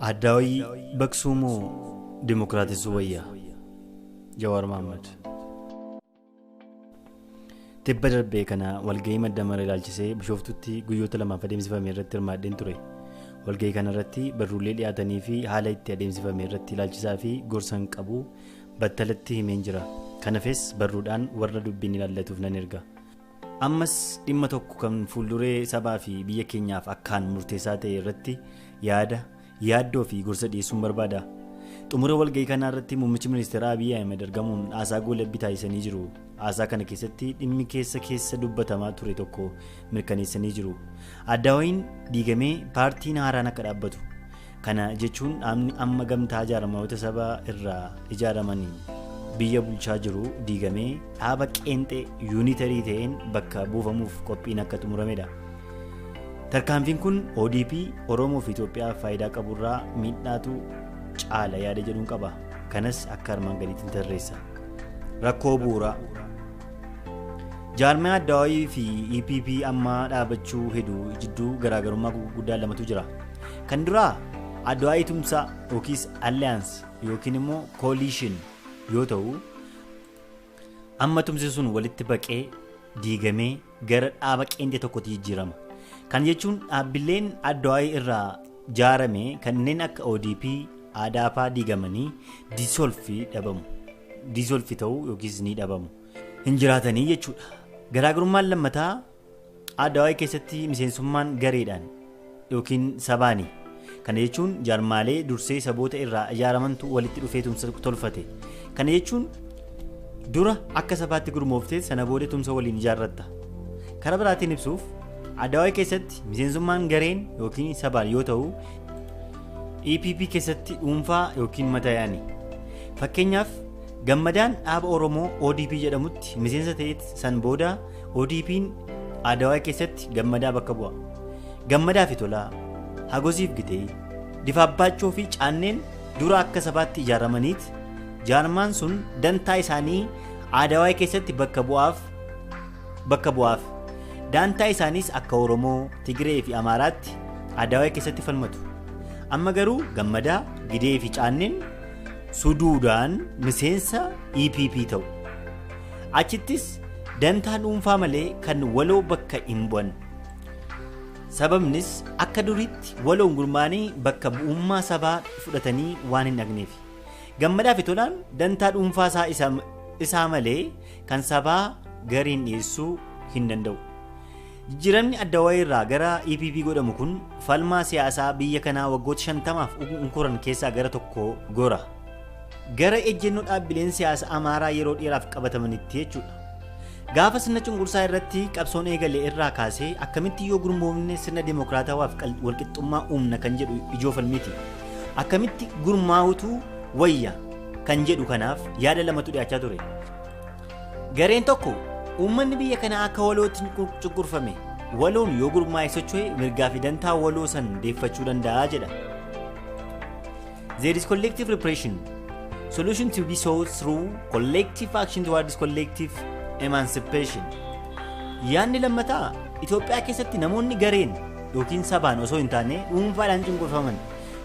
Addaawii baqsuu moo Dimookiraatessuu wayya? Jawaar Mohaammed. Tibba darbee kana walgahii madda mara ilaalchisee Bishooftutti guyyoota lamaaf adeemsifame irratti hirmaadheen ture. Walgahii kanarratti barruulee dhiyaatanii fi haala itti adeemsifame irratti ilaalchisaa fi gorsan qabu battalatti himeen jira. Kanaafis barruudhaan warra dubbiin ilaallatuuf nan erga. Ammas dhimma tokko kan fuulduree sabaa fi biyya keenyaaf akkaan murteessaa ta'e irratti yaada, yaaddoo fi gorsa dhiyeessuun barbaada. Xumura walgahii kanaa irratti muummichi ministeeraa Abiy Ahmed argamuun haasaa goolabbii taasisanii jiru. Haasaa kana keessatti dhimmi keessa keessa dubbatamaa ture tokko mirkaneessanii jiru. Addaawayiin diigamee paartiin haaraan akka dhaabbatu. Kana jechuun dhaabni amma gamtaa jaarmayoota sabaa irraa ijaaramaniin biyya bulchaa jiru diigamee dhaaba qeenxee yuunitarii ta'een bakka buufamuuf qophiin akka xumuramedha. Tarkaanfiin kun ODP Oromoo fi Itoophiyaaf faayidaa qaburraa miidhaatu caala yaada jedhuun qaba. Kanas akka armaan gadiitti tarreessa. Rakkoo bu'uuraa. Jaarmiyaa Addawaayii fi EPP amma dhaabachuu hedduu jidduu garaagarummaa gurguddaa lamatu jira. Kan duraa Addawaayii tumsaa yookiis Alliance yookiin immoo Coalition yoo ta'u, amma tumsi sun walitti baqee diigamee gara dhaaba qeenxee tokkotti jijjiirama. Kan jechuun dhaabbileen Addawaayii irraa jaarame kanneen akka ODP, ADP diigamanii diisolfi dhabamu. Diisolfi ta'uu yookiis ni dhabamu. Hin jiraatanii jechuudha. Garaagarummaan lammataa Addawaayii keessatti miseensummaan gareedhaan yookiin sabaani. Kana jechuun jaarmaalee dursee saboota irraa ijaaramantu walitti dhufee tumsa tolfate. Kana jechuun dura akka sabaatti gurmooftee sana booda tumsa waliin ijaarratta. Karaa biraatiin ibsuuf Addawaayii keessatti miseensummaan gareen yookiin sabaan yoo ta'u, EPP keessatti dhuunfaa yookiin matayaani. Fakkeenyaaf Gammadaan dhaaba Oromoo ODP jedhamutti miseensa ta'eet san booda ODP'n Addawaayii keessatti Gammadaa bakka bu'a. Gammadaa fi Tolaa, Hagosiif Gitee, Difaabbaachoo fi Caanneen dura akka sabaatti ijaaramaniit jaarmaan sun dantaa isaanii Addawaayii keessatti bakka bu'aaf. Dantaa isaaniis akka Oromoo, Tigree fi Amaaraatti Addawaayii keessatti falmatu. Amma garuu Gammadaa, Gidee fi Caanneen suduudhaan miseensa EPP ta'u. Achittis dantaa dhuunfaa malee kan waloo bakka hin bu'an. Sababnis akka duriitti waloon gurmaanii bakka bu'ummaa sabaa fudhatanii waan hin dhaqneef. Gammadaa fi Tolaan dantaa dhuunfaa isaa malee kan sabaa gariin dhiyeessuu hin danda'u. Jijjiiramni Addawaayii irraa gara EPP godhamu kun falmaa siyaasaa biyya kanaa waggoota 50 unkuran keessaa gara tokko gora. Gara ejjennoo dhaabbileen siyaasaa Amaaraa yeroo dheeraaf qabatamanitti jechuudha. Gaafa sirna cunqursaa irratti qabsoon eegale irraa kaasee akkamitti yoo gurmoofne sirna dimookiraatawaaf walqixxummaa uumna kan jedhu ijoo falmiiti. Akkamitti gurmaa'utu wayya kan jedhu kanaaf yaada lamatu dhiyaachaa ture. Gareen tokko uummanni biyya kanaa akka walootti cunqurfame waloon yoo gurmaa'e socho'e mirgaa fi dantaa waloo san deeffachuu danda'a jedha. There is collective repression. Solution to be sought through collective action towards collective emancipation. Yaadni lammataa Itoophiyaa keessatti namoonni gareen yookiin sabaan osoo hin taane dhuunfaadhaan cunqurfaman.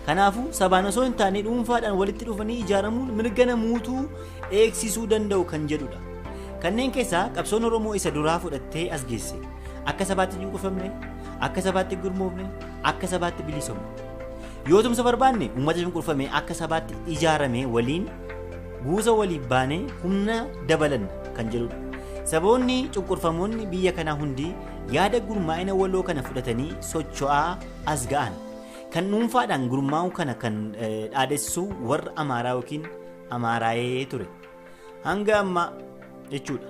Kanaafuu sabaan osoo hin taane dhuunfaadhaan walitti dhufanii ijaaramuun mirga namootuu eegsisuu danda'u kan jedhudha. Kanneen keessaa qabsoon Oromoo isa duraa fudhattee as geesse. Akka sabaatti cunqurfamne, akka sabaatti gurmoofne, akka sabaatti bilisoomne. Yoo tumsa barbaanne uummata cunqurfame akka sabaatti ijaarame waliin guusa waliif baanee humna dabalanna kan jedhudha. Saboonni cunqurfamoonni biyya kanaa hundi yaada gurmaa'ina waloo kana fudhatanii socho'aa as ga'an. Kan dhuunfaadhaan gurmaa'u kana kan dhaadessu warra Amaaraa yookiin Amaaraayee ture. Hanga ammaa jechuudha.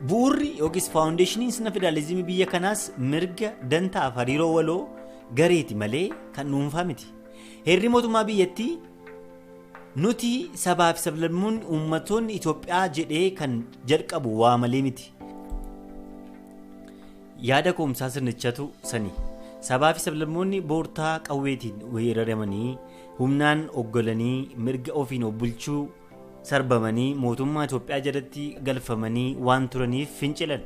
Bu'uurri yookiis faawundeeshiniin sirna federaalizimii biyya kanaas mirga dantaaf hariiroo waloo gareeti malee kan dhuunfaa miti. Heerri mootummaa biyyattii nuti sabaa fi sablammoonni uummattoonni Itoophiyaa jedhee kan jalqabu waa malee miti. Yaada koomsaa sirnichatu sani. Sabaa fi sablammoonni boortaa qawweetiin weeraramanii humnaan oggolanii mirga ofiin of bulchuu sarbamanii mootummaa Itoophiyaa jalatti galfamanii waan turaniif fincilan.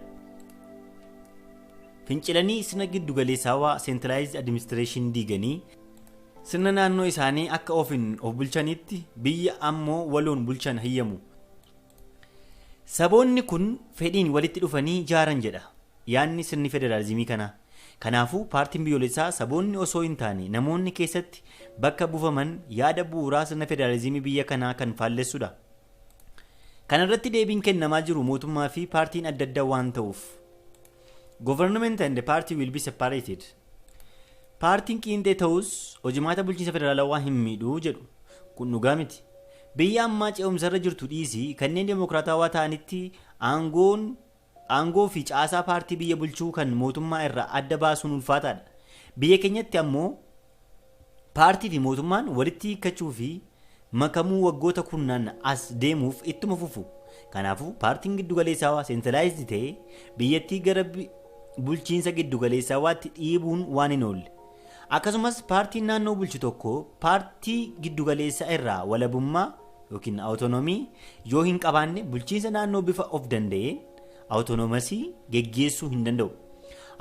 Fincilanii sirna giddugaleessaawaa centralized administration diiganii Sirna naannoo isaanii akka ofiin of bulchanitti biyya ammoo waloon bulchan hayyamu. Saboonni kun fedhiin walitti dhufanii ijaaran jedha yaadni sirni federaalizimii kanaa. Kanaafuu paartiin biyyoolessaa saboonni osoo hin taane namoonni keessatti bakka buufaman yaada bu'uuraa sirna federaalizimii biyya kanaa kan faallessudha. Kana irratti deebiin kennamaa jiru mootummaa fi paartiin adda addaa waan ta'uuf. Government and the party will be separated. Paartiin qiinxee ta'us hojimaata bulchiinsa federaalawaa hin miidhuu jedhu. Kun dhugaa miti. Biyya ammaa ce'umsarra jirtu dhiisii kanneen dimokiraatawaa ta'anitti aangoo fi caasaa paartii biyya bulchuu kan mootummaa irraa adda baasuun ulfaataadha. Biyya keenyatti ammoo paartii fi mootummaan walitti hiikkachuu fi makamuu waggoota kurnaan as deemuuf ittuma fufu. Kanaafuu paartiin giddugaleessawaa centralized ta'ee biyyattii gara bulchiinsa giddugaleessawaatti dhiibuun waan hin oolle. Akkasumas paartiin naannoo bulchu tokko paartii giddugaleessaa irraa walabummaa yookiin autonomy yoo hin qabaanne bulchiinsa naannoo bifa of danda'een autonomous geggeessuu hin danda'u.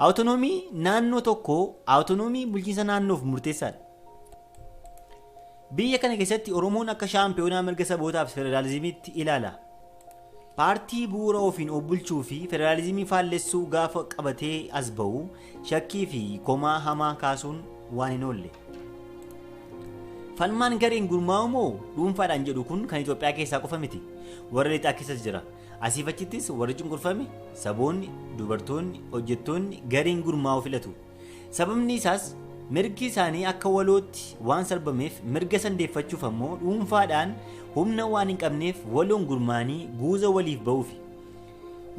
Autonomy naannoo tokko autonomy bulchiinsa naannoof murteessaadha. Biyya kana keessatti Oromoon akka shaampiyoonaa mirga sabootaaf federaalizimiitti ilaala. Paartii bu'uura ofiin of bulchuu fi federaalizimii faallessuu gaafa qabatee as ba'u shakkii fi komaa hamaa kaasuun waan hin oolle. Falmaan gareen gurmaa'u moo dhuunfaadhaan jedhu kun kan Itoophiyaa keessaa qofa miti. Warra lixaa keessas jira. Asiif achittis warri cunqurfame saboonni, dubartoonni, hojjettoonni gareen gurmaa'u filatu. Sababni isaas mirgi isaanii akka walootti waan sarbameef mirga sandeeffachuuf ammoo dhuunfaadhaan humna waan hin qabneef waloon gurmaanii guuza waliif ba'uufi.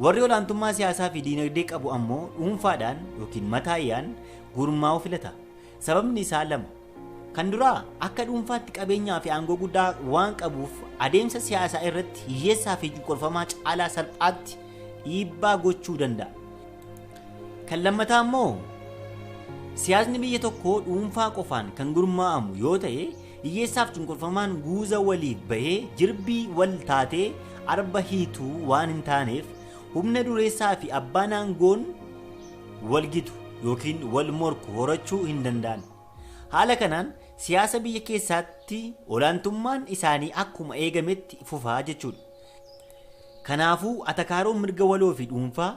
Warri olaantummaa siyaasaa fi diinagdee qabu ammoo dhuunfaadhaan yookiin mataayyaan gurmaa'u filata. Sababni isaa lama. Kan duraa akka dhuunfaatti qabeenyaa fi aangoo guddaa waan qabuuf adeemsa siyaasaa irratti hiyyeessaa fi cunqurfamaa caalaa salphaatti dhiibbaa gochuu danda'a. Kan lammataa immoo siyaasni biyya tokkoo dhuunfaa qofaan kan gurmaa'amu yoo ta'e hiyyeessaaf cunqurfamaan guuza waliif bahee jirbii wal taatee arba hiituu waan hin taaneef humna dureessaa fi abbaan aangoon wal gitu yookiin wal morku horachuu hin danda'an. Haala kanaan siyaasa biyya keessaatti olaantummaan isaanii akkuma eegametti fufaa jechuudha. Kanaafuu atakaaroon mirga waloo fi dhuunfaa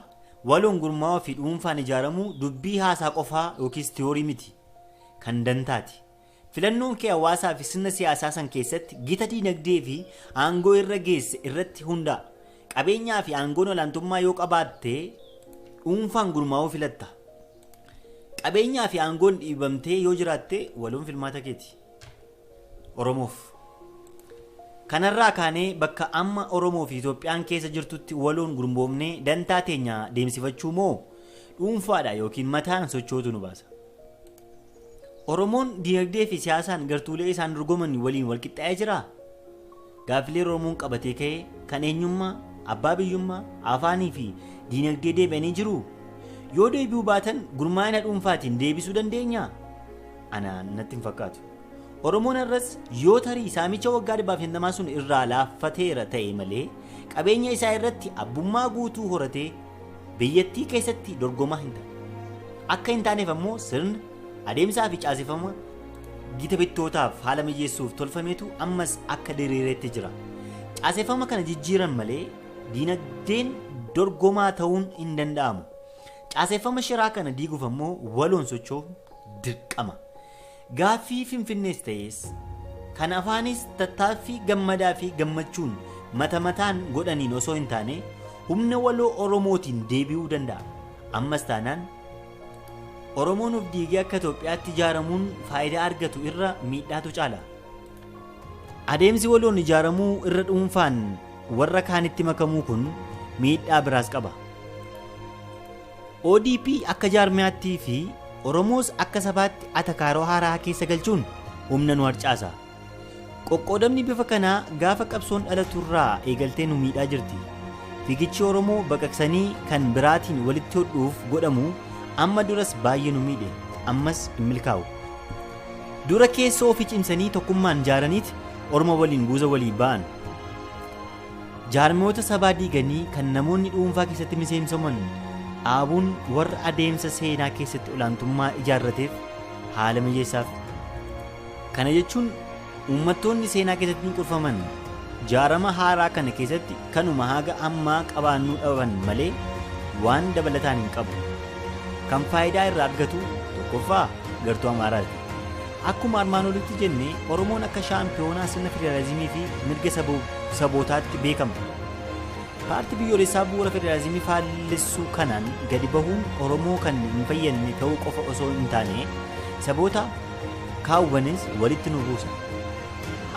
waloon gurmaa'uu fi dhuunfaan ijaaramuu dubbii haasaa qofaa yookiis tiyoorii miti kan dantaati. Filannoon kee hawaasaa fi sirna siyaasaa san keessatti gita diinagdee fi aangoo irra geesse irratti hundaa'a. Qabeenyaa fi aangoon olaantummaa yoo qabaatte dhuunfaan gurmaa'uu filatta. Qabeenyaa fi aangoon dhiibamtee yoo jiraatte waloon filmaata keeti. Oromoof. Kanarraa kaanee bakka amma Oromoo fi Itoophiyaan keessa jirtutti waloon gurmoomnee dantaa teenya deemsifachuu moo dhuunfaadha yookiin mataan sochootu nu baasa. Oromoon diinagdee fi siyaasaan gartuulee isaan dorgoman waliin walqixxaa'ee jiraa? Gaaffilee Oromoon qabatee ka'ee kan eenyummaa, abbaa biyyummaa, afaanii fi diinagdee deebi'anii jiruu? Yoo deebi'uu baatan gurmaa'ina dhuunfaatiin deebisuu dandeenyaa? Ana natti hin fakkaatu. Oromoon irras yoo tarii saamicha waggaa 150 sun irraa laaffateera ta'e malee qabeenya isaa irratti abbummaa guutuu horatee biyyattii keessatti dorgomaa hin taane. Akka hin taaneef ammoo sirna adeemsaa fi caaseffama gita bittootaaf haala mijeessuuf tolfametu ammas akka diriireetti jira. Caaseffama kana jijjiiran malee diinagdeen dorgomaa ta'uun hin danda'amu. Caaseffama shiraa kana diiguuf ammoo waloon socho'uun dirqama. Gaaffii Finfinnees ta'es kan afaanis tattaaffii gammadaa fi gammachuun mata mataan godhaniin osoo hin taane humna waloo Oromootiin deebi'uu danda'a. Ammas taanaan Oromoon of diigee akka Itoophiyaatti ijaaramuun faayidaa argatu irra miidhaatu caala. Adeemsi waloon ijaaramuu irra dhuunfaan warra kaanitti makamuu kun miidhaa biraas qaba. ODP akka jaarmiyaattii fi Oromoos akka sabaatti atakaaroo haaraa keessa galchuun humna nu harcaasa. Qoqqoodamni bifa kanaa gaafa qabsoon dhalaturraa eegaltee nu miidhaa jirti. Fiigichi Oromoo baqaqsanii kan biraatiin walitti hodhuuf godhamu amma duras baay'ee nu miidhe, ammas hin milkaa'u. Dura keessoo ofii cimsanii tokkummaan ijaaraniit Orma waliin guuza walii ba'an. Jaarmiyoota sabaa diiganii kan namoonni dhuunfaa keessatti miseensoman dhaabuun warra adeemsa seenaa keessatti olaantummaa ijaarrateef haala mijeessaaf. Kana jechuun uummattoonni seenaa keessatti cunqurfaman jaarama haaraa kana keessatti kanuma haga ammaa qabaannuu dhaban malee waan dabalataan hin qabu. Kan faayidaa irraa argatu tokkoffaa gartuu Amaaraati. Akkuma armaan olitti jenne Oromoon akka shaampiyoonaa sirna federaalizimii fi mirga sabootaatti beekama. Paartii biyyoolessaa bu'uura federaalizimii faallessuu kanaan gadi bahuun Oromoo kan hin fayyadne ta'uu qofa osoo hin taane saboota kaawwanis walitti nu buusa.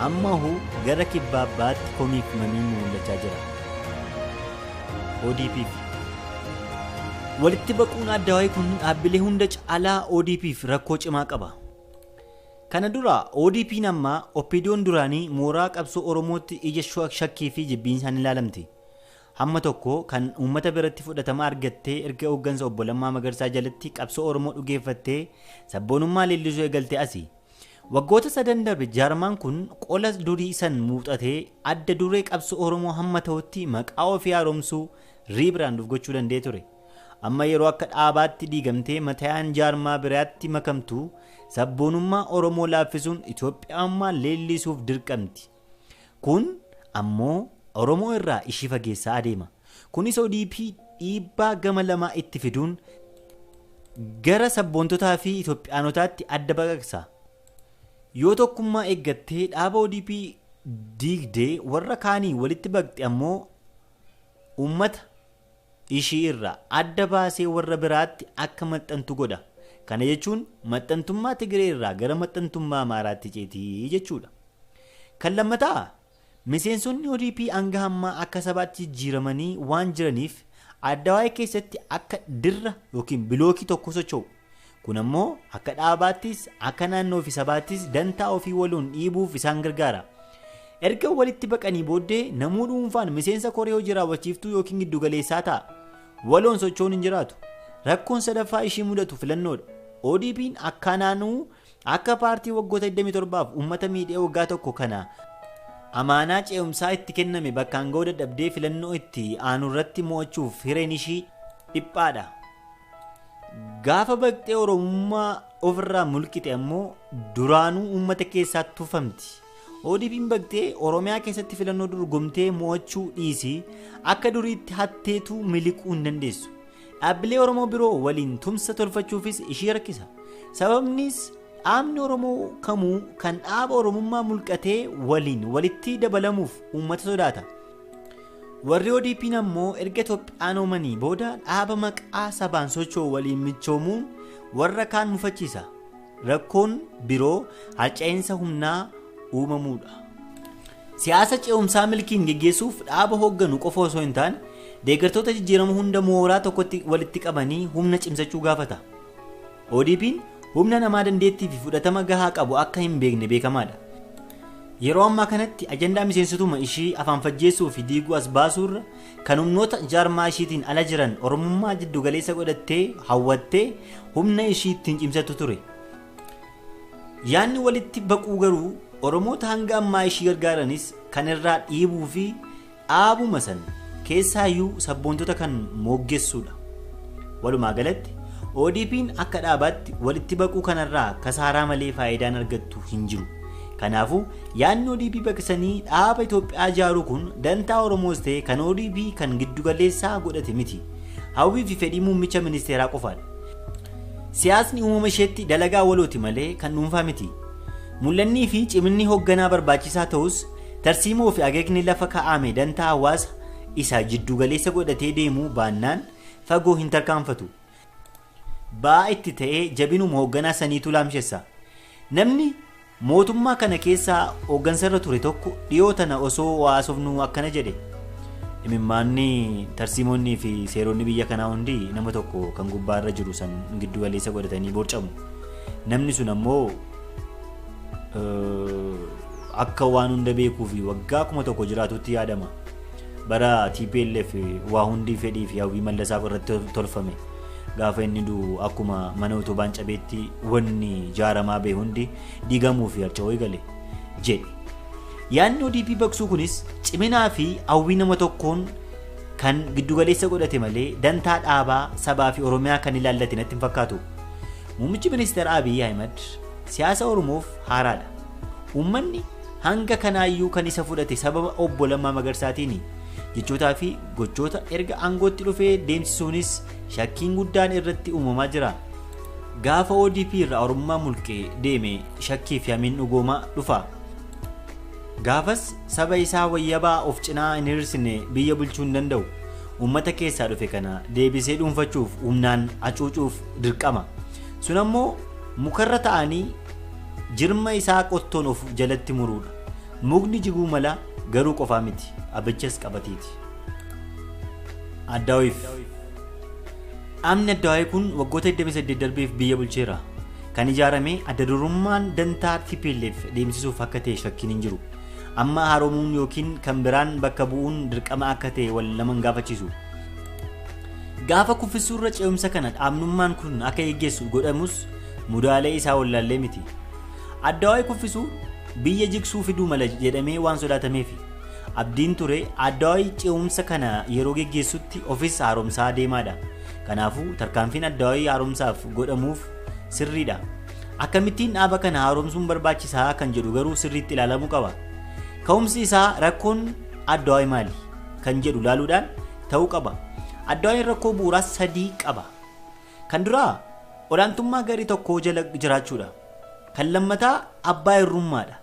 Ammahu gara kibbaa baatti komiif mamiin mul'achaa jira. ODP walitti baquun addawaayii kun dhaabbilee hunda caalaa ODPf rakkoo cimaa qaba. Kana dura ODP'n ammaa OPDO'n duraanii mooraa qabsoo Oromootti ija shakkii fi jibbiinsaan ilaalamti. Hamma tokko kan uummata biratti fudhatama argattee erga hooggansa obbo Lammaa Magarsaa jalatti qabsoo Oromoo dhugeeffattee sabboonummaa leellisuu eegalte asi. Waggoota sadan darbe jaarmaan kun qola durii san muuxatee adda duree qabsoo Oromoo hamma ta'utti maqaa ofii haaromsuu riibiraanduuf gochuu danda'ee ture. Amma yeroo akka dhaabaatti diigamtee matayaan jaarmaa biraatti makamtu sabboonummaa Oromoo laaffisuun Itoophiyaummaa leellisuuf dirqamti. Kun ammoo Oromoo irraa ishii fageessaa adeema. Kunis ODP dhiibbaa gama lamaa itti fiduun gara sabboontotaa fi Itoophiyaanotaatti adda baqaqsa. Yoo tokkummaa eeggattee dhaaba ODP diigdee warra kaanii walitti baqxe ammoo uummata ishii irraa adda baasee warra biraatti akka maxxantu godha. Kana jechuun maxxantummaa Tigree irraa gara maxxantummaa Amaaraatti ceetii jechuudha. Kan lammataa miseensonni ODP hanga ammaa akka sabaatti jijjiiramanii waan jiraniif addawaayee keessatti akka dirra yookiin bilookii tokko socho'u. Kun ammoo akka dhaabaattis akka naannoo fi sabaattis dantaa ofii waloon dhiibuuf isaan gargaara. Erga walitti baqanii booddee namuu dhuunfaan miseensa koree hojii raawwachiiftuu yookiin giddugaleessaa ta'a. Waloon socho'uun hin jiraatu. Rakkoon sadaffaa ishii mudatu filannoodha. ODP'n akka naannoo akka paartii waggoota 27f uummata miidhee waggaa tokko kana amaanaa ce'umsaa itti kenname bakkaan ga'uu dadhabdee filannoo itti aanu irratti mo'achuuf hireen ishii dhiphaadha. Gaafa baqxee Oromummaa ofirraa mulqite ammoo duraanuu uummata keessaa tufamti. ODP'n baqxee Oromiyaa keessatti filannoo dorgomtee mo'achuu dhiisii akka duriitti hatteetu miliquu hin dandeessu. Dhaabbilee Oromoo biroo waliin tumsa tolfachuufis ishii rakkisa. Sababnis dhaabni Oromoo kamuu kan dhaaba Oromummaa mulqatee waliin walitti dabalamuuf uummata sodaata. Warri ODP'n ammoo erga Itoophiyaan oomanii booda dhaaba maqaa sabaan socho'u waliin michoomuun warra kaan mufachiisa. Rakkoon biroo harca'iinsa humnaa uumamuudha. Siyaasa ce'umsaa milkiin geggeessuuf dhaaba hoogganu qofa osoo hin taane deeggartoota jijjiirama hunda mooraa tokkotti walitti qabanii humna cimsachuu gaafata. ODP'n humna namaa dandeettii fi fudhatama gahaa qabu akka hin beekne beekamaadha. Yeroo ammaa kanatti ajandaa miseensotuma ishii afaan fajjeessuu fi diiguu as baasuurra kan humnoota jaarmaa ishiitiin ala jiran Oromummaa jiddugaleessa godhattee hawwattee humna ishii ittiin cimsattu ture. Yaanni walitti baquu garuu Oromoota hanga ammaa ishii gargaaranis kan irraa dhiibuu fi dhaabuma san keessaayyuu sabboontota kan moggessuudha. Walumaa galatti ODP'n akka dhaabaatti walitti baquu kanarraa kasaaraa malee faayidaan argattu hin jiru. Kanaafuu yaadni ODP baqsanii dhaaba Itoophiyaa ijaaruu kun dantaa Oromoos ta'e kan ODP kan giddugaleessaa godhate miti. Hawwii fi fedhii muummicha ministeeraa qofaadha. Siyaasni uumama isheetti dalagaa walooti malee kan dhuunfaa miti. Mul'annii fi ciminni hoogganaa barbaachisaa ta'us tarsiimoo fi akeekni lafa kaa'ame dantaa hawaasa isa jiddugaleessa godhatee deemuu baannaan fagoo hin tarkaanfatu. Ba'aa itti ta'ee jabinuma hoogganaa saniitu laamshessa. Namni mootummaa kana keessaa hooggansarra ture tokko dhiyoo tana osoo haasofnu akkana jedhe. Imimmaanni tarsiimonni fi seeronni biyya kanaa hundi nama tokko kan gubbaarra jiru san giddugaleessa godhatanii borcamu. Namni sun ammoo akka waan hunda beekuu fi waggaa 1000 jiraatutti yaadama. Bara TPLF waa hundi fedhii fi hawwii mallasaaf irratti tolfame. Gaafa inni du'u akkuma mana utubaan cabeetti wanni jaaramaa ba'e hundi diigamuu fi harca'uu eegale jedhe. Yaadni ODP baqsuu kunis ciminaa fi hawwii nama tokkoon kan giddugaleessa godhate malee dantaa dhaabaa sabaa fi Oromiyaa kan ilaallate natti hin fakkaatu. Muummichi ministeera Abiy Ahimad siyaasa Oromoof haaraadha. Uummanni hanga kanaayyuu kan isa fudhate sababa obbo Lammaa Magarsaatiini. Jechootaa fi gochoota erga aangootti dhufee deemsisuunis shakkiin guddaan irratti uumamaa jira. Gaafa ODP irraa Oromummaa mulqee deeme shakkii fi hamiin dhugoomaa dhufa. Gaafas saba isaa wayyabaa of cinaa hin hirsine biyya bulchuu hin danda'u. Uummata keessaa dhufe kana deebisee dhuunfachuuf humnaan hacuucuuf dirqama. Sun ammoo mukarra ta'anii jirma isaa qottoon of jalatti muruudha. Mukni jiguu mala garuu qofaa miti, abichas qabateeti. Addaawiif Dhaabni Addawaayii kun waggoota 28 darbeef biyya bulcheera. Kan ijaarame adda durummaan dantaa TPLF deemsisuuf akka ta'e shakkiin hin jiru. Amma haaromuun yookiin kan biraan bakka bu'uun dirqama akka ta'e wal nama hin gaafachiisu. Gaafa kuffisuurra ce'umsa kana dhaabnummaan kun akka geggeessu godhamus mudaalee isaa wallaallee miti. Addawaayii kuffisuu biyya jigsuu fiduu mala jedhamee waan sodaatameefi. Abdiin ture Addawaayii ce'umsa kana yeroo geggeessutti ofis haaromsaa deemaadha. Kanaafuu tarkaanfiin Addawaayii haaromsaaf godhamuuf sirriidha. Akkamittiin dhaaba kana haaromsuun barbaachisaa kan jedhu garuu sirriitti ilaalamuu qaba. Ka'umsi isaa rakkoon Addawaayii maali kan jedhu ilaaluudhaan ta'uu qaba. Addawaayiin rakkoo bu'uuraa sadii qaba. Kan duraa olaantummaa garee tokkoo jala jiraachuudha. Kan lammataa abbaa irrummaadha.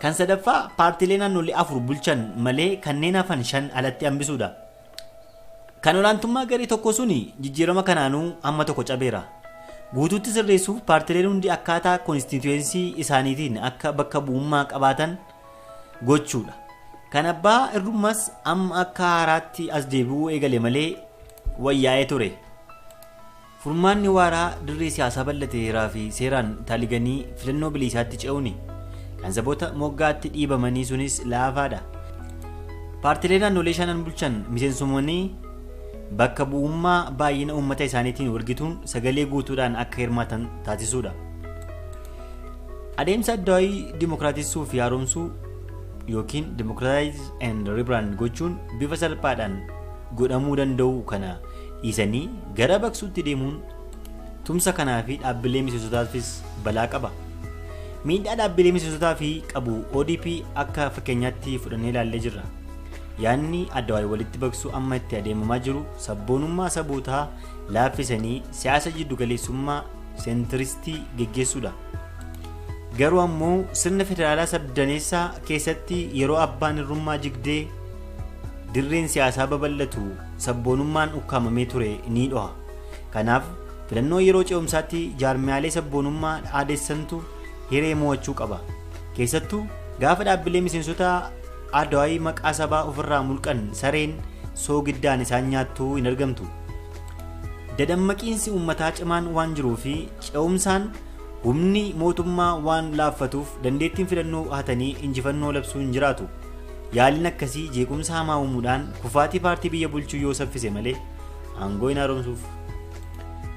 Kan sadaffaa paartiilee naannolee 4 bulchan malee kanneen hafan 5 alatti hambisuudha. Kan olaantummaa garee tokko suni jijjiirama kanaanuu amma tokko cabeera. Guutuutti sirreessuuf paartiileen hundi akkaataa koonstituweensii isaaniitiin akka bakka bu'ummaa qabaatan gochuudha. Kan abbaa irrummaas amma akka haaraatti as deebi'uu eegale malee wayyaa'ee ture. Furmaanni waaraa dirree siyaasaa bal'ate heeraa fi seeraan taaliganii filannoo bilisaatti ce'uuni. Kan saboota moggaatti dhiibamanii sunis laafaadha. Paartiilee naannolee 5 bulchan miseensumanii bakka bu'ummaa baay'ina uummata isaaniitiin walgituun sagalee guutuudhaan akka hirmaatan taasisuudha. Adeemsa Addawaayii dimokiraatessuu fi haaromsuu yookiin democratize and rebrand gochuun bifa salphaadhaan godhamuu danda'u kana dhiisanii gara baqsuutti deemuun tumsa kanaa fi dhaabbilee miseensotaafis balaa qaba. Miidhaa dhaabbilee miseensotaa fi qabu ODP akka fakkeenyaatti fudhannee ilaallee jirra. Yaadni Addawaayii walitti baqsuu amma itti adeemamaa jiru sabboonummaa sabootaa laaffisanii siyaasa jiddugaleessummaa seentiristii geggeessuudha. Garuu ammoo sirna federaalaa sabdaneessaa keessatti yeroo abbaan irrummaa jigdee dirreen siyaasaa babal'atu sabboonummaan ukkaamamee ture ni dhoha. Kanaaf filannoo yeroo ce'umsaatti jaarmiyaalee sabboonummaa aadessantu hiree mo'achuu qaba. Keessattuu gaafa dhaabbilee miseensota Addawaayii maqaa sabaa ofirraa mulqan sareen soogiddaan isaan nyaattuu hin argamtu. Dadammaqiinsi uummataa cimaan waan jiruu fi ce'umsaan humni mootummaa waan laaffatuuf dandeettiin filannoo hatanii injifannoo labsuu hin jiraatu. Yaaliin akkasii jeequmsa hamaa uumuudhaan kufaatii paartii biyya bulchuu yoo saffise malee aangoo hin haaromsuuf.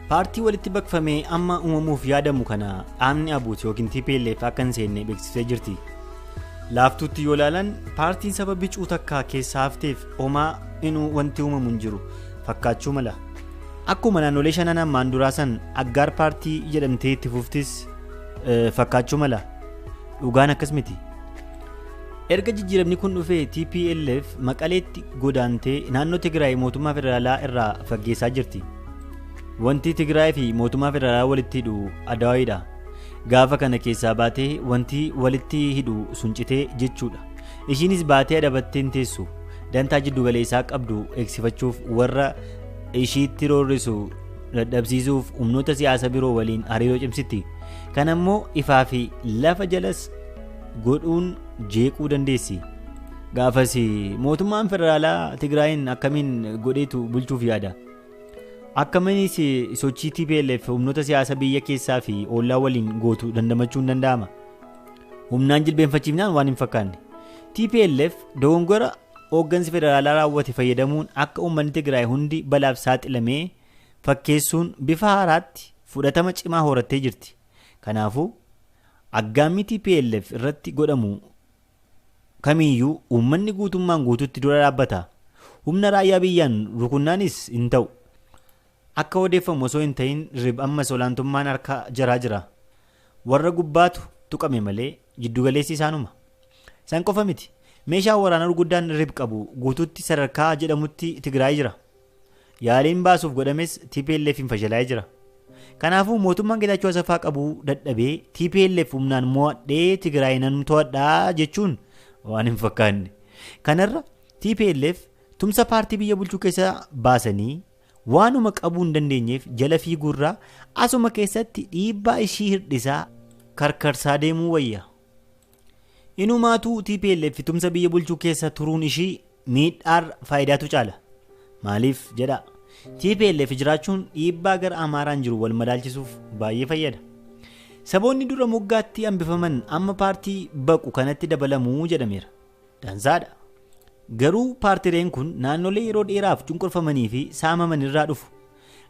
Paartii walitti baqfamee amma uumamuuf yaadamu kana dhaabni Abuut yookiin TPLF akka hin seenne beeksisee jirti. Laaftuutti yoo ilaalan paartiin saba bicuu takkaa keessaa hafteef homaa inuu wanti uumamu hin jiru fakkaachuu mala. Akkuma naannolee 5 ammaan duraa san aggaar paartii jedhamtee itti fuftis fakkaachuu mala. Dhugaan akkas miti. Erga jijjiiramni kun dhufee TPLF Maqaleetti godaantee naannoo Tigraay mootummaa federaalaa irraa faggeessaa jirti. Wanti Tigraay fi mootummaa federaalaa walitti hidhu Addawaayiidha. Gaafa kana keessaa baatee wanti walitti hidhu sun citee jechuudha. Ishiinis baatee adabattee hin teessu. Dantaa jiddugaleessaa qabdu eegsifachuuf warra ishiitti roorrisu dadhabsiisuuf humnoota siyaasa biroo waliin hariiroo cimsitti. Kan ammoo ifaa fi lafa jalas godhuun jeequu dandeessi. Gaafas mootummaan federaalaa Tigraayin akkamiin godheetu bulchuuf yaada? Akkamiinis sochii TPLF humnoota siyaasa biyya keessaa fi ollaa waliin gootu dandamachuu hin danda'ama. Humnaan jilbeenfachiifnaan waan hin fakkaanne. TPLF dogongora hooggansi federaalaa raawwate fayyadamuun akka uummanni Tigraay hundi balaaf saaxilamee fakkeessuun bifa haaraatti fudhatama cimaa horattee jirti. Kanaafuu aggaammii TPLF irratti godhamu kamiyyuu uummanni guutummaan guutuutti dura dhaabbata. Humna raayyaa biyyaan rukunnaanis hin ta'u. Akka odeeffamu osoo hin ta'in rib ammas olaantummaan harka jaraa jira. Warra gubbaatu tuqame malee jiddugaleessi isaanuma. San qofa miti. Meeshaa waraanaa gurguddaan RIB qabu guutuutti sadarkaa jedhamutti Tigraay jira. Yaaliin baasuuf godhames TPLF hin fashalaa'ee jira. Kanaafuu mootummaan Geetaachoo Asaffaa qabu dadhabee TPLF humnaan mo'adhee Tigraay nan to'adhaa jechuun waan hin fakkaanne. Kanarra TPLF tumsa paartii biyya bulchuu keessa baasanii waanuma qabuu hin dandeenyeef jala fiiguurraa asuma keessatti dhiibbaa ishii hir'isaa karkarsaa deemuu wayya. Inumaatuu TPLF tumsa biyya bulchuu keessa turuun ishii miidhaarra faayidaatu caala. Maaliif jedha? TPLF jiraachuun dhiibbaa gara Amaaraan jiru wal madaalchisuuf baay'ee fayyada. Saboonni dura moggaatti hambifaman amma paartii baqu kanatti dabalamuu jedhameera. Dansaadha. Garuu paartileen kun naannolee yeroo dheeraaf cunqurfamanii fi saamaman irraa dhufu.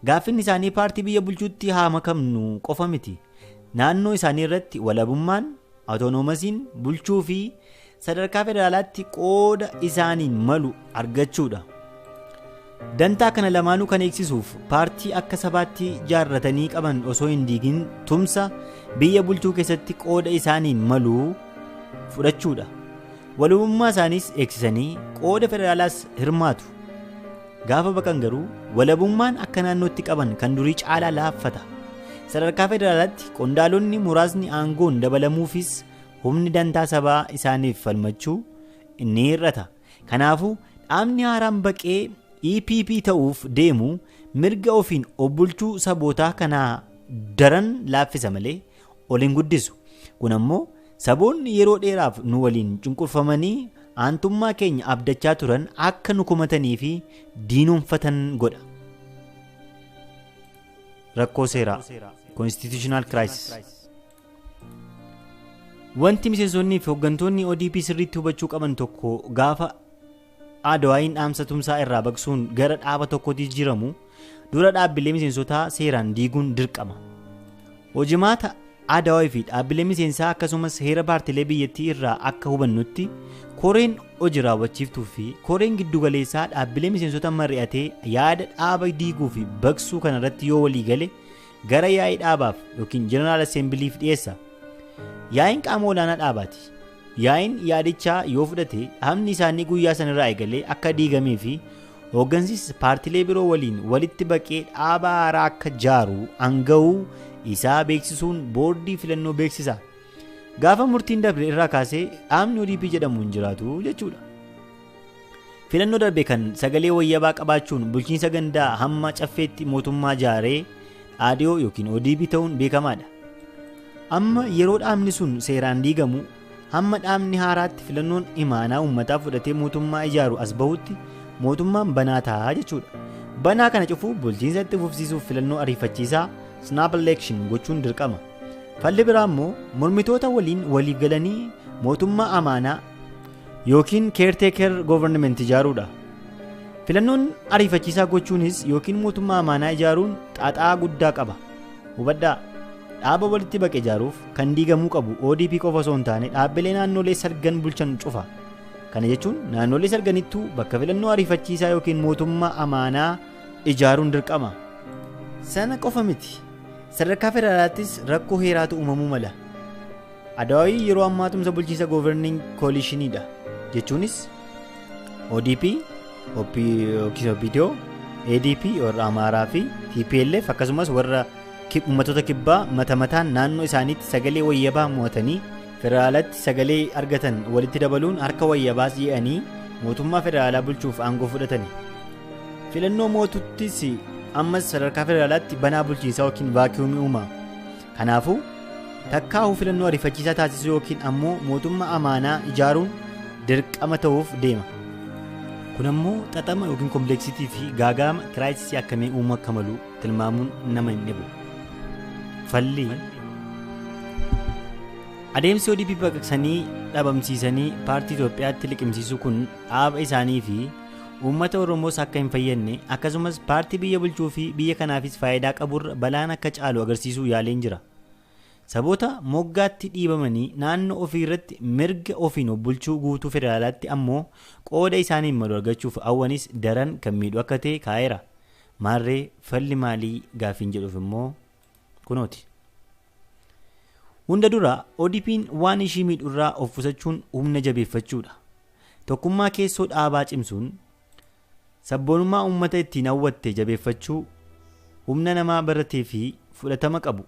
Gaaffiin isaanii paartii biyya bulchuutti haa makamnu qofa miti. Naannoo isaanii irratti walabummaan, awutonoomasiin bulchuu fi sadarkaa federaalaatti qooda isaaniin malu argachuudha. Dantaa kana lamaanuu kan eegsisuuf paartii akka sabaatti jaarratanii qaban osoo hin diigin tumsa biyya bulchuu keessatti qooda isaaniin malu fudhachuudha. Walabummaa isaaniis eegsisanii qooda federaalaas hirmaatu. Gaafa baqan garuu walabummaan akka naannootti qaban kan durii caalaa laaffata. Sadarkaa federaalaatti qondaalonni muraasni aangoon dabalamuufis humni dantaa sabaa isaaniif falmachuu inni hir'ata. Kanaafuu dhaabni haaraan baqee EPP ta'uuf deemu mirga ofiin of bulchuu sabootaa kanaa daran laaffisa malee ol hin guddisu. Kun ammoo saboonni yeroo dheeraaf nu waliin cunqurfamanii aantummaa keenya abdachaa turan akka nu kumatanii fi diinoomfatan godha. Rakkoo seeraa Constitutional Crisis. Wanti miseensonnii fi hooggantoonni ODP sirriitti hubachuu qaban tokko gaafa Adwaayin dhaamsa tumsaa irraa baqsuun gara dhaaba tokkotti jijjiiramu dura dhaabbilee miseensotaa seeraan diiguun dirqama. Hojimaata Adwaayii fi dhaabbilee miseensaa akkasumas heera paartilee biyyattii irraa akka hubannutti koreen hojii raawwachiiftuu fi koreen giddugaleessaa dhaabbilee miseensota mari'atee yaada dhaaba diiguu fi baqsuu kanarratti yoo walii gale gara yaa'ii dhaabaaf yookiin Jeneraal Assembiliif dhiyeessa. Yaa'iin qaama olaanaa dhaabaati. Yaa'iin yaadichaa yoo fudhate dhaabni isaanii guyyaa sanarraa eegalee akka diigamee fi hooggansis paartilee biroo waliin walitti baqee dhaaba haaraa akka jaaru aanga'uu isaa beeksisuun boordii filannoo beeksisa. Gaafa murtiin darbe irraa kaasee dhaabni ODP jedhamu hin jiraatu jechuudha. Filannoo darbe kan sagalee wayyabaa qabaachuun bulchiinsa gandaa hamma caffeetti mootummaa jaaree ADO yookiin ODP ta'uun beekamaadha. Amma yeroo dhaabni sun seeraan diigamu hamma dhaabni haaraatti filannoon imaanaa uummataa fudhatee mootummaa ijaaru as bahutti mootummaan banaa ta'a jechuudha. Banaa kana cufuu bulchiinsa itti fufsiisuuf filannoo ariifachiisaa snap election gochuun dirqama. Falli biraa immoo mormitoota waliin waliif galanii mootummaa amaanaa yookiin caretaker government ijaaruudha. Filannoon ariifachiisaa gochuunis yookiin mootummaa amaanaa ijaaruun xaxaa guddaa qaba. Hubadhaa. Dhaaba walitti baqe ijaaruuf kan diigamuu qabu ODP qofa osoo hin taane dhaabbilee naannolee salgan bulchan cufa. Kana jechuun naannolee salganittuu bakka filannoo ariifachiisaa yookiin mootummaa amaanaa ijaaruun dirqama. Sana qofa miti. Sadarkaa federaalaattis rakkoo heeraatu uumamuu mala. Adwaayii yeroo ammaa tumsa bulchiinsa governing coalitionidha. Jechuunis ODP, OPDO, ADP warra Amaaraa fi TPLF akkasumas warra uummattoota kibbaa mata mataan naannoo isaaniitti sagalee wayyabaa mo'atanii federaalatti sagalee argatan walitti dabaluun harka wayyabaas ye'anii mootummaa federaalaa bulchuuf aangoo fudhatani. Filannoo mootuttis ammas sadarkaa federaalaatti banaa bulchiinsaa yookiin vaakiyuumii uuma. Kanaafuu takkaa'uu filannoo ariifachiisaa taasisuu yookiin ammoo mootummaa amaanaa ijaaruun dirqama ta'uuf deema. Kun ammoo xaxama yookiin kompleksitii fi gaagaama kiraayisii akkamii uumuu akka malu tilmaamuun nama hin dhibu. Falli adeemsi ODP baqaqsanii dhabamsiisanii paartii Itoophiyaatti liqimsiisuu kun dhaaba isaanii fi uummata Oromoos akka hin fayyadne akkasumas paartii biyya bulchuu fi biyya kanaafis faayidaa qaburra balaan akka caalu agarsiisuu yaaleen jira. Saboota moggaatti dhiibamanii naannoo ofii irratti mirga ofiin of bulchuu guutuu federaalaatti ammoo qooda isaaniin malu argachuuf hawwanis daran kan miidhu akka ta'e kaa'eera. Maarree falli maalii gaaffiin jedhuuf immoo kunooti. Hunda dura ODP'n waan ishii miidhurraa of qusachuun humna jabeeffachuudha. Tokkummaa keessoo dhaabaa cimsuun sabboonummaa uummata ittiin hawwatte jabeeffachuu, humna namaa baratee fi fudhatama qabu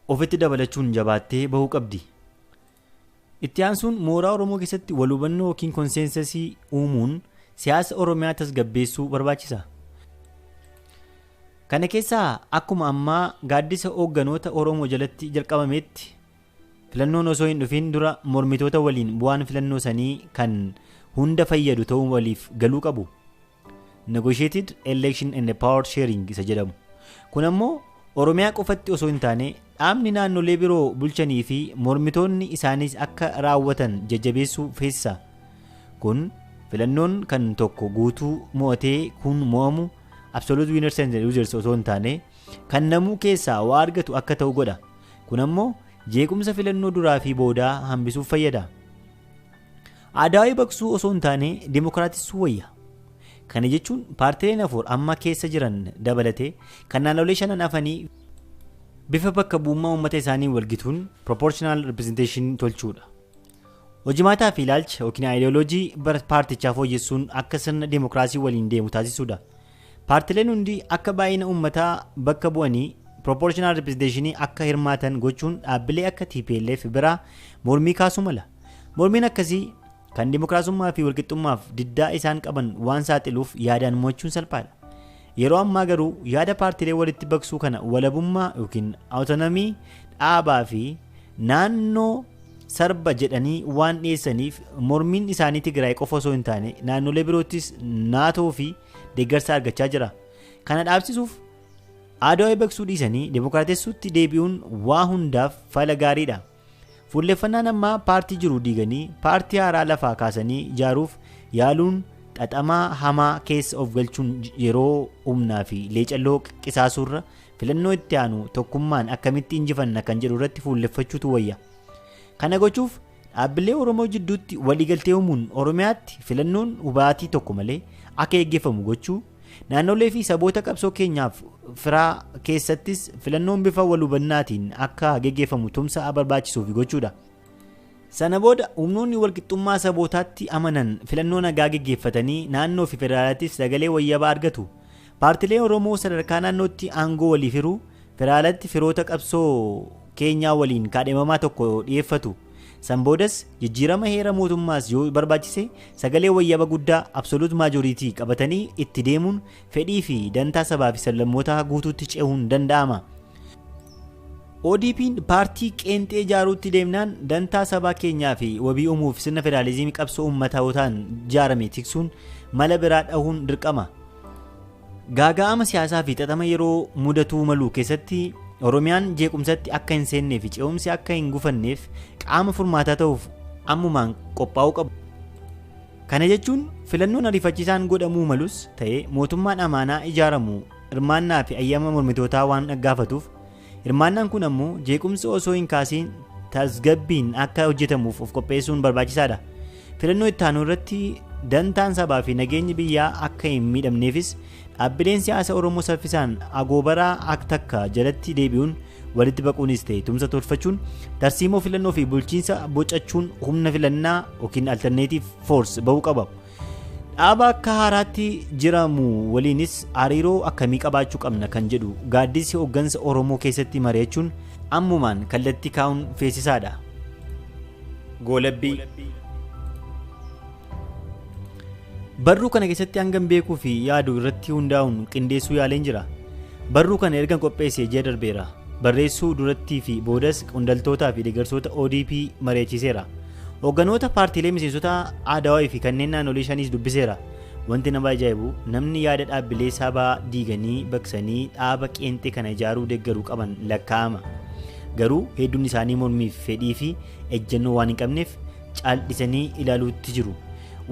ofitti dabalachuun jabaattee bahuu qabdi. Itti aansuun mooraa Oromoo keessatti wal hubannoo yookiin konseensasii uumuun siyaasa Oromiyaa tasgabbeessuu barbaachisa. Kana keessaa akkuma ammaa gaaddisa hoogganoota Oromoo jalatti jalqabametti filannoon osoo hin dhufin dura mormitoota waliin bu'aan filannoo sanii kan hunda fayyadu ta'uu waliif galuu qabu. Negotiated election and power sharing isa jedhamu. Kun ammoo Oromiyaa qofatti osoo hin taane dhaabni naannolee biroo bulchanii fi mormitoonni isaanis akka raawwatan jajjabeessuu feesisa. Kun filannoon kan tokko guutuu mo'atee kun mo'amu absolute winners and losers osoo hin taane kan namuu keessaa waa argatu akka ta'u godha. Kun ammoo jeequmsa filannoo duraa fi boodaa hambisuuf fayyada. Aadaa baqsuu osoo hin taane dimokiraatissuu wayya. Kana jechuun paartileen 4 amma keessa jiran dabalatee kan naannolee 5 hafanii bifa bakka bu'ummaa uummata isaanii walgituun proportional representation tolchuudha. Hojimaataa fi ilaalcha yookiin aayidiyooloojii paartichaa fooyyessuun akka sirna dimokiraasii waliin deemu taasisuudha. Paartileen hundi akka baay'ina uummataa bakka bu'anii proportional representation akka hirmaatan gochuun dhaabbilee akka TPLF biraa mormii kaasuu mala. Mormiin akkasii kan dimokiraasummaa fi walqixxummaaf diddaa isaan qaban waan saaxiluuf yaadaan mo'achuun salphaadha. Yeroo ammaa garuu yaada paartilee walitti baqsuu kana walabummaa yookiin awutonomii dhaabaa fi naannoo sarba jedhanii waan dhiyeessaniif mormiin isaanii Tigraay qofa osoo hin taane naannolee biroottis naatoo fi deeggarsa argachaa jira. Kana dhaabsisuuf aadaa baqsuu dhiisanii dimokiraatessuutti deebi'uun waa hundaaf fala gaariidha. Fuulleffannaan ammaa paartii jiru diiganii paartii haaraa lafaa kaasanii ijaaruuf yaaluun xaxamaa hamaa keessa of galchuun yeroo humnaa fi leecalloo qisaasuurra filannoo itti aanu tokkummaan akkamitti injifanna kan jedhu irratti fuulleffachuutu wayya. Kana gochuuf dhaabbilee Oromoo jidduutti waliigaltee uumuun Oromiyaatti filannoon hubaatii tokko malee akka eeggeeffamu gochuu, naannolee fi saboota qabsoo keenyaaf firaa keessattis filannoon bifa wal hubannaatiin akka geggeeffamu tumsa barbaachisuuf gochuudha. Sana booda humnoonni walqixxummaa sabootaatti amanan filannoo nagaa geggeeffatanii naannoo fi federaalaattis sagalee wayyabaa argatu. Paartilee Oromoo sadarkaa naannootti aangoo waliif hiruu, federaalatti firoota qabsoo keenyaa waliin kaadhimamaa tokko dhiyeeffatu. San boodas jijjiirama heera mootummaas yoo barbaachise sagalee wayyaba guddaa absolute majority qabatanii itti deemuun fedhii fi dantaa sabaa fi sablammootaa guutuutti ce'uun danda'ama. ODP'n paartii qeenxee ijaaruutti deemnaan dantaa sabaa keenyaa fi wabii uumuuf sirna federaalizimii qabsoo uummatootaan ijaarame tiksuun mala biraa dhahuun dirqama. Gaaga'ama siyaasaa fi xaxama yeroo mudatuu malu keessatti Oromiyaan jeequmsatti akka hin seennee fi ce'umsi akka hin gufanneef qaama furmaataa ta'uuf ammumaan qophaa'uu qabu. Kana jechuun filannoon ariifachiisaan godhamuu malus ta'ee mootummaan amaanaa ijaaramu hirmaannaa fi ayyama mormitootaa waan gaafatuuf hirmaannaan kun ammoo jeequmsi osoo hin kaasiin tasgabbiin akka hojjetamuuf of qopheessuun barbaachisaadha. Filannoo itti aanu irratti dantaan sabaa fi nageenyi biyyaa akka hin miidhamneefis dhaabbileen siyaasa Oromoo saffisaan agoobaraa akka takka jalatti deebi'uun walitti baquunis ta'e tumsa tolfachuun tarsiimoo filannoo fi bulchiinsa bocachuun humna filannaa yookiin alternative force bahuu qaba. Dhaaba akka haaraatti jiramu waliinis hariiroo akkamii qabaachuu qabna kan jedhu gaaddisi hooggansa Oromoo keessatti mari'achuun ammumaan kallattii kaa'uun feesisaadha. Goolabbii Barruu kana keessatti hangam beekuu fi yaadu irratti hundaa'uun qindeessuu yaaleen jira. Barruu kana ergan qopheessee ji'a darbeera. Barreessuu durattii fi boodas qondaaltotaa fi deeggartoota ODP mari'achiiseera. Hoogganoota paartiilee miseensota ADWI fi kanneen naannolee shaniis dubbiseera. Wanti nama ajaa'ibu namni yaada dhaabbilee sabaa diiganii baqsanii dhaaba qeenxee kana ijaaruu deeggaruu qaban lakkaa'ama. Garuu hedduun isaanii mormiif fedhii fi ejjennoo waan hin qabneef caal'isanii ilaaluutti jiru.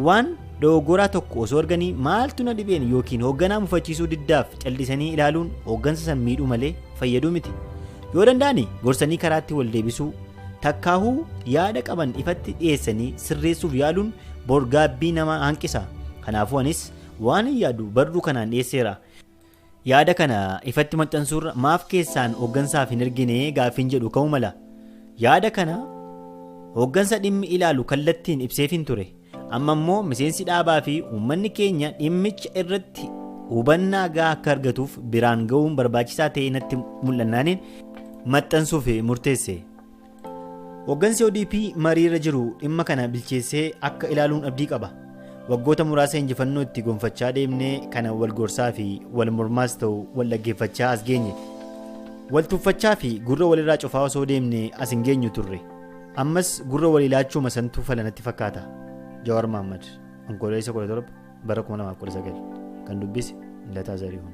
Waan dogoggoraa tokko osoo arganii maaltu na dhibeen yookiin hoogganaa mufachiisuu diddaaf callisanii ilaaluun hooggansa san miidhuu malee fayyaduu miti. Yoo danda'ani gorsanii karaatti wal deebisuu, takkaahuu yaada qaban ifatti dhiyeessanii sirreessuuf yaaluun borgaabbii nama hanqisa. Kanaafuu anis waan hin yaadu barruu kanaan dhiyeesseera. Yaada kana ifatti maxxansuurra maaf keessaan hooggansaaf hin ergine gaaffiin jedhu ka'uu mala. Yaada kana hooggansa dhimmi ilaalu kallattiin ibseefin ture. Amma immoo miseensi dhaabaa fi uummanni keenya dhimmicha irratti hubannaa gahaa akka argatuuf biraan ga'uun barbaachisaa ta'e natti mul'annaaniin maxxansuuf murteesse. Hooggansi ODP mariirra jiru dhimma kana bilcheessee akka ilaaluun abdii qaba. Waggoota muraasa injifannoo itti gonfachaa deemnee kana wal gorsaa fi wal mormaas ta'u wal dhaggeeffachaa as geenye. Wal tuffachaa fi gurra walirraa cufaa osoo deemnee as hin geenyu turre. Ammas gurra walii laachuu santuu fala natti fakkaata. Jawaar Mahaammad, Onkoloolessa 17 bara 2019 kan dubbise Lataa Zarihuun.